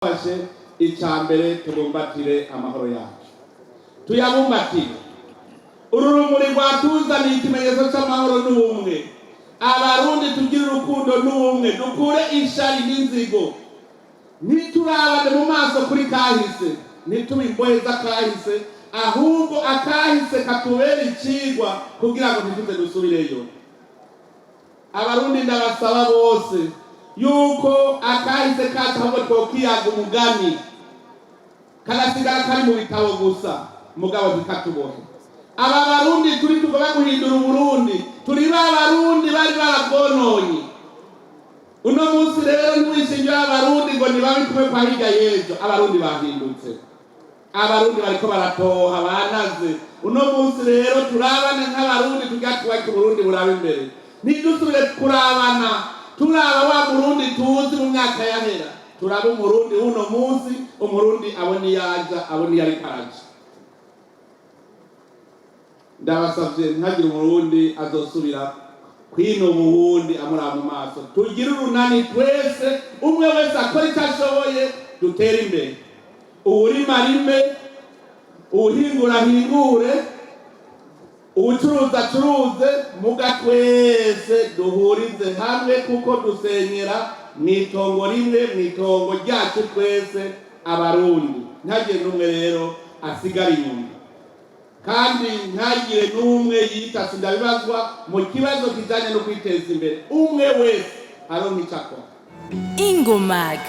Dufashe icya mbere, tubumbatire amahoro yacu, tuyabumbatire. Uru rumuri rwatuzaniye ikimenyetso cy'amahoro n'ubumwe. Abarundi tugire urukundo n'ubumwe, dukure ishari n'inzigo, ntiturabane mu maso kuri kahise, ntitube imbohe z'akahise, ahubwo akahise katubera icigwa kugira ngo ntituze dusubireyo. Abarundi, ndabasaba bose yuko akahise kacu ahubwo twokiyaga umugani, kagasigara kari mu bitabo gusa, mugabo ntikatubohe. Aba Barundi turi tugomba guhindura Uburundi, turi ba Barundi bari barabwononye. Uno munsi rero ntiwishingira Abarundi ngo ni babi kumwe kwa hirya y'ejo. Abarundi bahindutse, Abarundi bariko baratoha banaze. Uno munsi rero turabane nk'Abarundi tujya twubake Uburundi buraba imbere, ntidusubire kurabana turaba wa Murundi tuzi mu myaka yahera. Turaba Umurundi w'uno munsi, Umurundi abona iyo aja, abona iyo ariko araja. Ndabasavye, ntihagire Umurundi azosubira kwinoba uwundi amuraba mu maso. Tugire urunani twese, umwe wese akora icyo ashoboye, dutere imbere. Uwurima arime, uwuhingura ahingure, uwucuruza acuruze, muga twese duhurize hamwe, kuko dusenyera mw'itongo rimwe, mw'itongo ryacu twese Abarundi. Ntihagire n'umwe rero asigara inyuma, kandi ntagire n'umwe yita sindabibazwa mu kibazo kijanye no kwiteza imbere. Umwe wese aronka icyo akora. Ingomag.